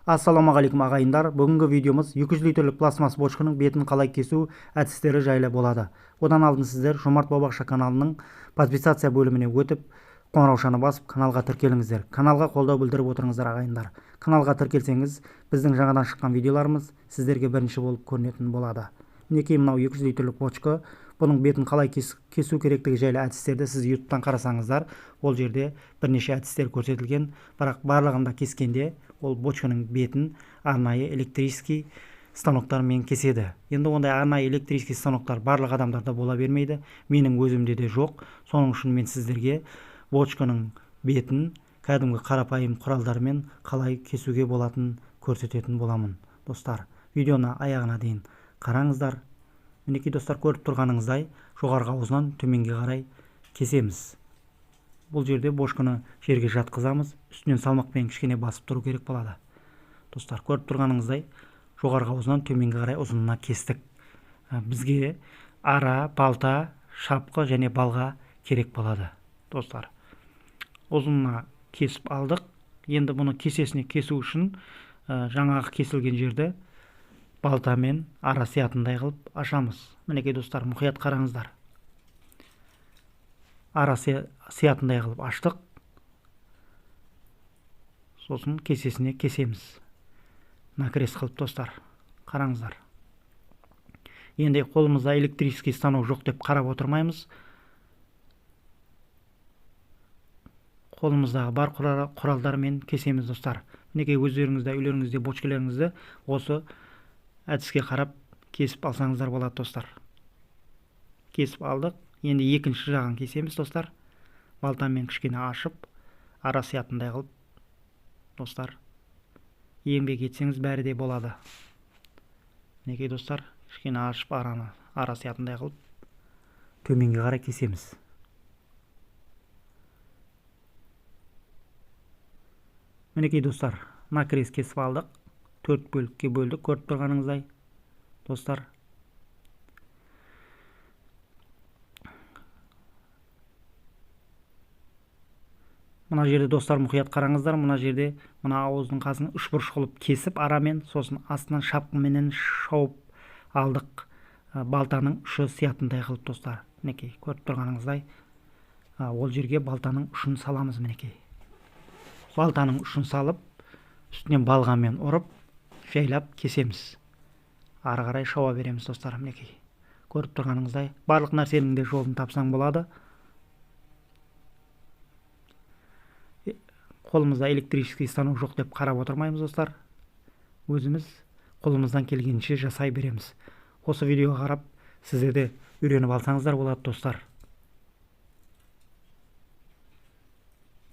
Ассалаумағалейкум ағайындар. Бүгінгі видеомыз 200 литрлік пластмасс бочканың бетін қалай кесу әдістері жайлы болады. Одан алдын сіздер Жомарт Бау-бақша каналының подписация бөліміне өтіп, қоңыраушаны басып, каналға тіркеліңіздер. Каналға қолдау білдіріп отырыңыздар ағайындар. Каналға тіркелсеңіз, біздің жаңадан шыққан видеоларымыз сіздерге бірінші болып көрінетін болады. Мінекей мынау 200 литрлік бочка. Бұның бетін қалай кесу керектігі жайлы әдістерді сіз YouTube'тан қарасаңыздар, ол жерде бірнеше әдістер көрсетілген. Бірақ барлығында кескенде ол бочканың бетін арнайы электрический станоктармен кеседі. Енді ондай арнайы электрический станоктар барлық адамдарда бола бермейді. Менің өзімде де жоқ. Соның үшін мен сіздерге бочканың бетін кәдімгі қарапайым құралдармен қалай кесуге болатынын көрсететін боламын. Достар, видеоны аяғына дейін қараңыздар. Мінекей достар, көріп тұрғаныңыздай жоғарғы аузынан төменге қарай кесеміз. Бұл жерде бочканы жерге жатқызамыз, үстінен салмақпен кішкене басып тұру керек болады. Достар, көріп тұрғаныңыздай жоғарғы аузынан төменге қарай ұзынына кестік. Бізге ара, балта, шапқы және балға керек болады. Достар, ұзынына кесіп алдық. Енді бұны кесесіне кесу үшін жаңағы кесілген жерді балтамен ара сиятындай қылып ашамыз. Мінекей достар, мұқият қараңыздар. Ара сиятындай қылып аштық. Сосын кесесіне кесеміз. Накрест қылып достар, қараңыздар. Енді қолымызда электрический станок жоқ деп қарап отырмаймыз. Қолымыздағы бар құралдармен кесеміз достар. Мінекей өздеріңізде, үйлеріңізде бочкаларыңызды осы әдіске қарап кесіп алсаңыздар болады достар. Кесіп алдық. Енді екінші жағын кесеміз достар. Балтамен кішкене ашып, ара сиятындай қылып достар. Еңбек етсеңіз бәрі де болады. Мінекей достар, кішкене ашып араны ара сиятындай қылып төменге қарай кесеміз. Мінекей достар, накрест кесіп алдық. 4 бөлікке бөлдік, көріп тұрғаныңыздай достар. Мына жерде достар мұқият қараңыздар, мына жерде мына ауыздың қасын үш бұрыш қылып кесіп арамен, сосын астынан шапқыменен шауып алдық. Балтаның ұшы сиятындай қылып достар. Мінекей көріп тұрғаныңыздай, ол жерге балтаның ұшын саламыз мінекей. Балтаның ұшын салып, үстінен балғамен ұрып, жайлап кесеміз. Ары қарай шауа береміз достар, мінекей. Көріп тұрғаныңыздай, барлық нәрсенің де жолын тапсаң болады. Қолымызда электрический станок жоқ деп қарап отырмаймыз достар. Өзіміз қолымыздан келгенше жасай береміз. Осы видеоға қарап сіздер де үйреніп алсаңыздар болады достар.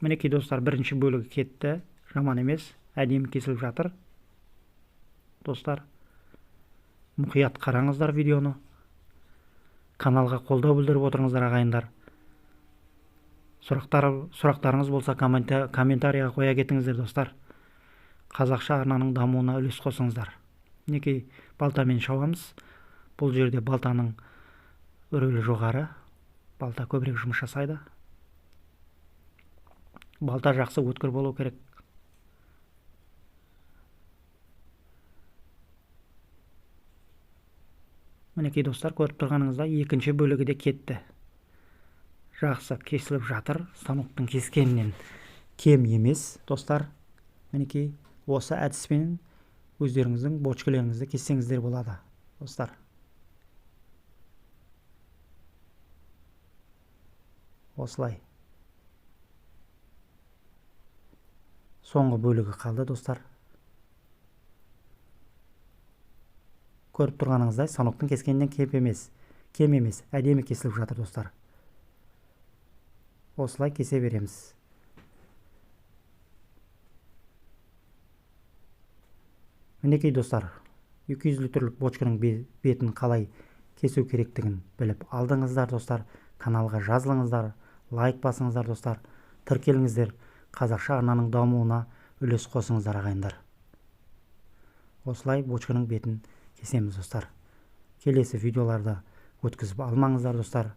Мінекей достар, бірінші бөлігі кетті. Жаман емес, әдемі кесіліп жатыр. Достар, мұқият қараңыздар видеоны. Каналға қолдау білдіріп отырыңыздар ағайындар. Сұрақтарыңыз болса комментарияға қоя кетіңіздер достар. Қазақша арнаның дамуына үлес қосыңыздар. Мінекей балтамен шауамыз. Бұл жерде балтаның рөлі жоғары. Балта көбірек жұмыс жасайды. Балта жақсы өткір болу керек. Мінекей достар, көріп тұрғаныңыздай екінші бөлігі де кетті. Жақсы кесіліп жатыр. Станоктың кескенінен кем емес достар. Мінекей осы әдіспен өздеріңіздің бочкаларыңызды кессеңіздер болады достар. Осылай. Соңғы бөлігі қалды достар. Көріп тұрғаныңыздай станоктың кескенінен кем емес, әдемі кесіліп жатыр достар. Осылай кесе береміз. Мінекей достар, 200 литрлік бочканың бетін қалай кесу керектігін біліп алдыңыздар достар. Каналға жазылыңыздар, лайк басыңыздар достар, тіркеліңіздер, қазақша арнаның дамуына үлес қосыңыздар ағайындар. Осылай бочканың бетін кесеміз достар. Келесі видеоларда өткізіп алмаңыздар достар.